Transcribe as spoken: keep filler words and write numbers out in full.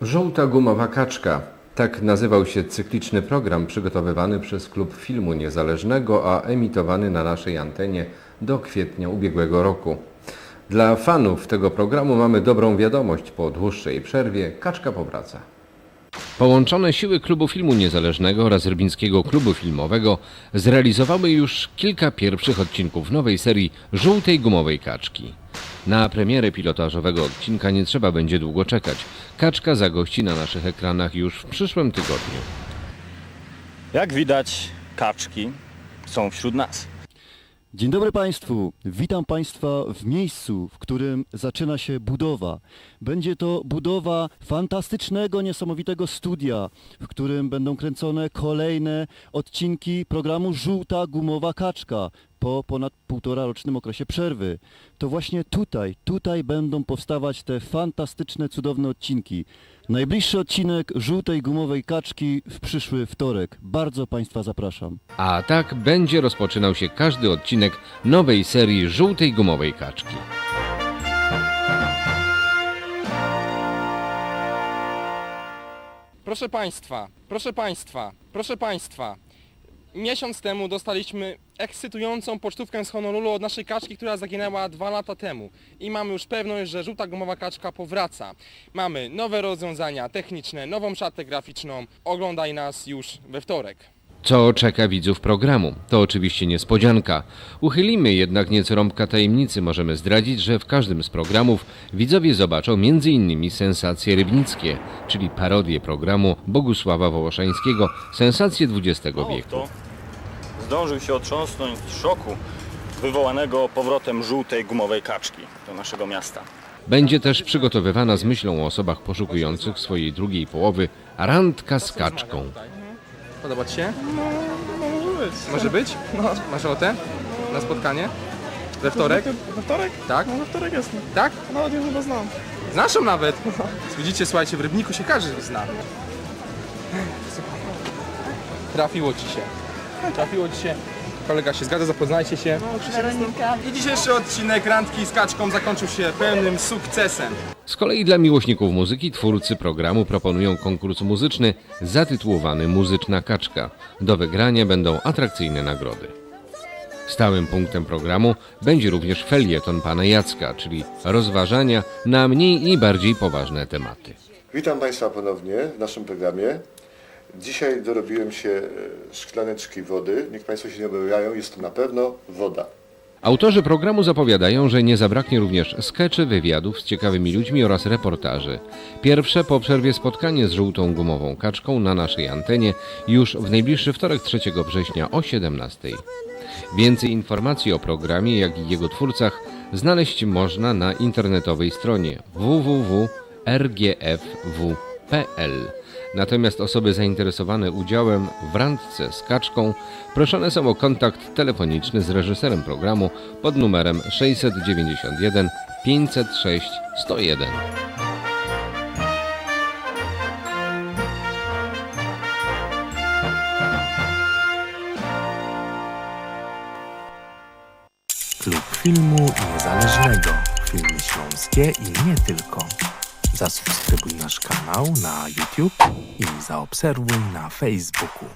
Żółta gumowa kaczka. Tak nazywał się cykliczny program przygotowywany przez Klub Filmu Niezależnego, a emitowany na naszej antenie do kwietnia ubiegłego roku. Dla fanów tego programu mamy dobrą wiadomość. Po dłuższej przerwie kaczka powraca. Połączone siły Klubu Filmu Niezależnego oraz Rybnickiego Klubu Filmowego zrealizowały już kilka pierwszych odcinków nowej serii Żółtej Gumowej Kaczki. Na premierę pilotażowego odcinka nie trzeba będzie długo czekać. Kaczka zagości na naszych ekranach już w przyszłym tygodniu. Jak widać, kaczki są wśród nas. Dzień dobry Państwu. Witam Państwa w miejscu, w którym zaczyna się budowa. Będzie to budowa fantastycznego, niesamowitego studia, w którym będą kręcone kolejne odcinki programu Żółta Gumowa Kaczka po ponad półtorarocznym okresie przerwy. To właśnie tutaj, tutaj będą powstawać te fantastyczne, cudowne odcinki. Najbliższy odcinek Żółtej Gumowej Kaczki w przyszły wtorek. Bardzo Państwa zapraszam. A tak będzie rozpoczynał się każdy odcinek nowej serii Żółtej Gumowej Kaczki. Proszę Państwa, proszę Państwa, proszę Państwa. Miesiąc temu dostaliśmy ekscytującą pocztówkę z Honolulu od naszej kaczki, która zaginęła dwa lata temu. I mamy już pewność, że Żółta Gumowa Kaczka powraca. Mamy nowe rozwiązania techniczne, nową szatę graficzną. Oglądaj nas już we wtorek. Co czeka widzów programu? To oczywiście niespodzianka. Uchylimy jednak nieco rąbka tajemnicy. Możemy zdradzić, że w każdym z programów widzowie zobaczą między innymi sensacje rybnickie, czyli parodię programu Bogusława Wołoszańskiego, sensacje dwudziestego wieku. Zdążył się otrząsnąć z szoku wywołanego powrotem żółtej gumowej kaczki do naszego miasta. Będzie też przygotowywana z myślą o osobach poszukujących swojej drugiej połowy randka z kaczką. Podoba ci się? No, no może być. Może być? No. Masz ochotę? Na spotkanie? We wtorek? We wtorek? Tak? No, we wtorek jest. Tak? Nawet ją chyba znam. Znasz ją nawet? Widzicie, słuchajcie, w Rybniku się każdy zna. Trafiło ci się. Trafiło ci się. Kolega się zgadza, zapoznajcie się. Weronika. I dzisiejszy odcinek randki z kaczką zakończył się pełnym sukcesem. Z kolei dla miłośników muzyki twórcy programu proponują konkurs muzyczny zatytułowany Muzyczna Kaczka. Do wygrania będą atrakcyjne nagrody. Stałym punktem programu będzie również felieton pana Jacka, czyli rozważania na mniej i bardziej poważne tematy. Witam Państwa ponownie w naszym programie. Dzisiaj dorobiłem się, e, szklaneczki wody. Niech Państwo się nie obawiają, jest to na pewno woda. Autorzy programu zapowiadają, że nie zabraknie również skeczy, wywiadów z ciekawymi ludźmi oraz reportaży. Pierwsze po przerwie spotkanie z żółtą gumową kaczką na naszej antenie już w najbliższy wtorek, trzeciego września o siedemnastej. Więcej informacji o programie, jak i jego twórcach znaleźć można na internetowej stronie w w w r g f w p l. Natomiast osoby zainteresowane udziałem w randce z kaczką proszone są o kontakt telefoniczny z reżyserem programu pod numerem sześćset dziewięćdziesiąt jeden pięćset sześć sto jeden. Klub Filmu Niezależnego. Filmy śląskie i nie tylko. Zasubskrybuj nasz kanał na YouTube i zaobserwuj na Facebooku.